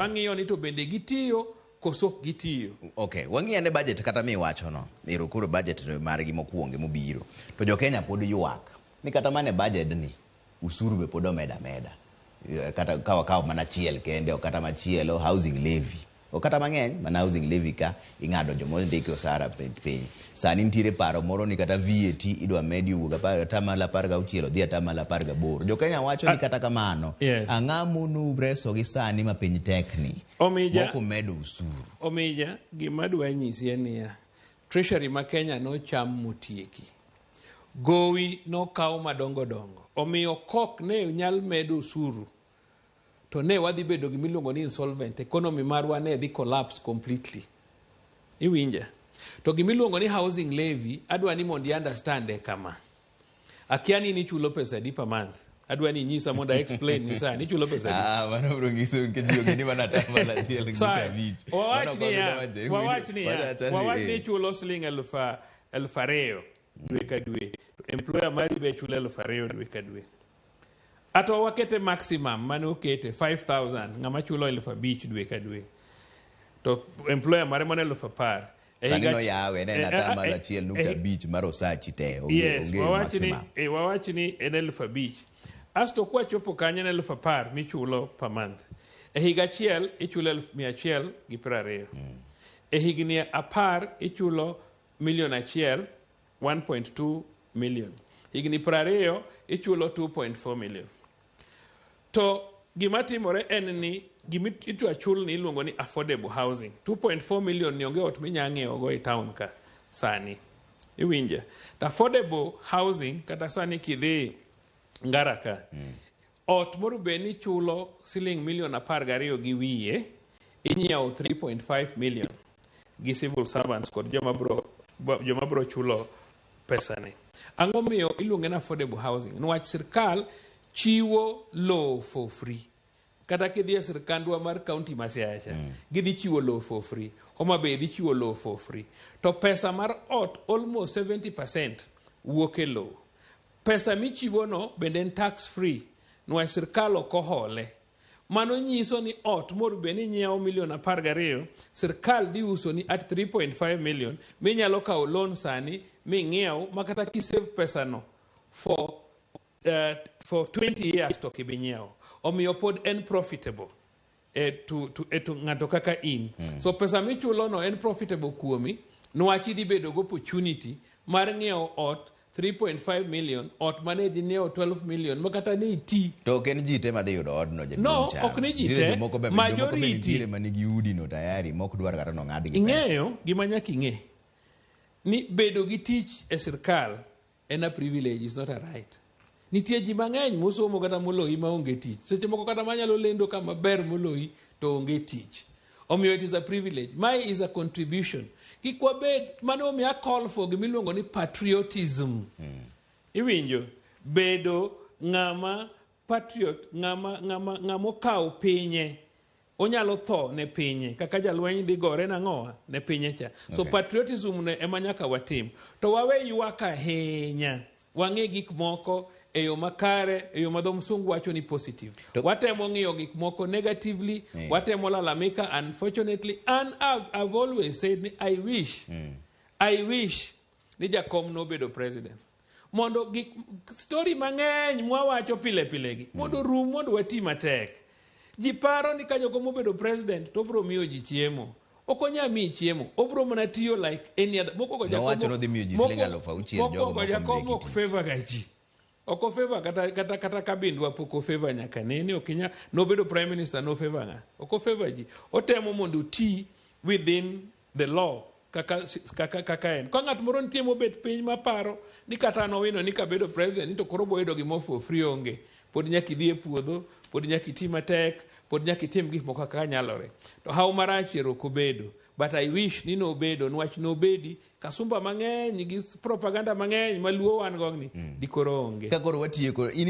Wang'iyo ni to bende gitiyo koso ok gitiyo. Okay, wang'i ane budget kata miwachono. Ero koro budget margi mokwongo mobiro. To jo Kenya pod ywak ni kata mana e budget ni usuru be pod omed ameda. Kata ka wakawo mana achiel kende ok kata machielo housing levy. Ok kata mang'eny, mana housing levy ka ing'ado joma ondiki osara piny. Sani nitiere paro moro ni kata VAT idwa medi owuok 16% odhi 18%. Jo Kenya wacho ni kata kamano, ang'o monou resogi sani ma piny tekni? Omija, Mok umedo usuru. Omija, gima adwa nyisi en niya, Treasury ma Kenya nocham motieki. Gowi nokaw madongo dongo. Omiyo kok ne nyal medo usuru to ne wadhi bedo gima iluongo ni insolvent, economy marwa ne dhi collapse completely. Iwinja? To gima iluongo ni housing levy, adwa ni mondo i understand e kama. Akia ni ichulo pesa adi per month. Adwa ni inyisa mondo a explain ni sani ichulo pesa adi. Ah, mano biro nyiso nikech ji ong'e ni mana atamalo achiel gi Sawa. abich. Wawach Mano ok niya, wabi donjo. wawach niya, Wacha ni, wawach ni ichulo siling 2000 dwe ka dwe. Employer mari be chulo 2000 dwe ka dwe. Ato wakete maximum mane okete 5000 ng'ama chulo 5000 dwe ka dwe. To employer mare mana 10,000. E Sani higa noyawe ne en atamalo achiel nukta abich mar osachi te. Onge, onge wawach ni, maximum. Wawach ni en 5000. Asto kwachopo kanyo en 10,000 michulo per month. E higa achiel ichulo 120,000. E higni 10 ichulo milion 1, 1.2 million. Higni 20 ichulo 2.4 million. To gima timore en ni gima itwa chul ni iluongo ni affordable housing. 2.4 million ni onge ot minya ng'iewo go e town ka sani. Iwinja? To affordable housing kata sani kidhi Ngara ka. Ot moro bed ni chulo siling milion 12 gi wiye, inyiewo 3.5 million gi civil servants kod joma bro chulo pesani. Ang'o miyo iluonge ni affordable housing? Niwach sirkal chiwo lowo for free. Kata kidhi e sirkandwa mar county ma Siaya cha, gidhi chiwo lowo for free. Homa Bay dhi chiwo lowo for free. To pesa mar ot almost 70% wuok e lowo. Pesa michiwo no bende en tax free, niwach sirkal ok ohole. Mano nyiso ni ot moro bed ni inyiewo milion 12, sirkal dhi uso ni at 3.5 million, minyalo kawo loan sani ming'iew ma kata kisave pesano for 20 years to ok ibi nyiewo. Omiyo pod en profitable e to ng'ato kaka in. So pesa michulo no en profitable kuomi, niwach idhi bedo gi opportunity mar ng'iewo ot 3.5 million, ot mane idhi ng'iewo 12 million, ma kata ni iti. To ok en ji te madhi yudo odno jaduong' No, Charles. ok ni ji Nitiere te, jomoko be jomoko be majority. nitiere manigi udi no tayari mok dwar kata nong'adgi pesa. Ing'eyo gima nyaka ing'e ni bedo gi tich e sirkal en a privilege, is not a right. Nitie ji mang'eny mosomo kata moloyi maonge tich. Seche moko kata manyalo lendo kama ber moloyi to onge tich. Omiyo it is a privilege. Mae is a contribution. Kik wabed, mano omiyo a call for gimiluongo ni patriotism. Iwinjo? Bedo ng'ama patriot, ng'ama okawo pinye. Onyalo tho ne pinye kaka jalweny dhi gore nang'owa ne pinye cha. So patriotism ne ema nyaka watim. To wawe ywak ahinya. Wang'e gik moko e yo makare, e yo ma dho msungu wacho ni positive. Watemo ng'iyo gik moko negatively, watemo lalamika unfortunately. And I've always said ni I wish ni Jakom nobedo president. Mondo gik story mang'eny mwawacho pile pile gi mondo rum mondo wati matek. Ji paro ni ka Jakom obedo president to obiro miyo ji chiemo. Ok onyal miyi chiemo, obiro mana tiyo like any other. Mokwongo Jakom Nowacho nodhi miyo ji siling 6000 jogo mokwongo mok Jakom omigi ok tich. favor ga ji. Ok ofavor kata kabindwa pok ofavor nyaka nene ok inya nobedo prime minister no favor ng'a ok ofavor ji otemo mondo oti within the law kaka en ka ng'at moro nitie mobet piny maparo ni kata an Owino ni kabedo president ni to koro bo yudo gimoro for free onge pod nyaka idhi e puodho pod nyaka iti matek pod nyaka itim gik moko kaka nyalore to haw marach ero ok obedo but I wish ni nobedo niwach nobedi kasumba mang'eny gi propaganda mang'eny maluo wan go ni dikoro onge. Ka koro watieko in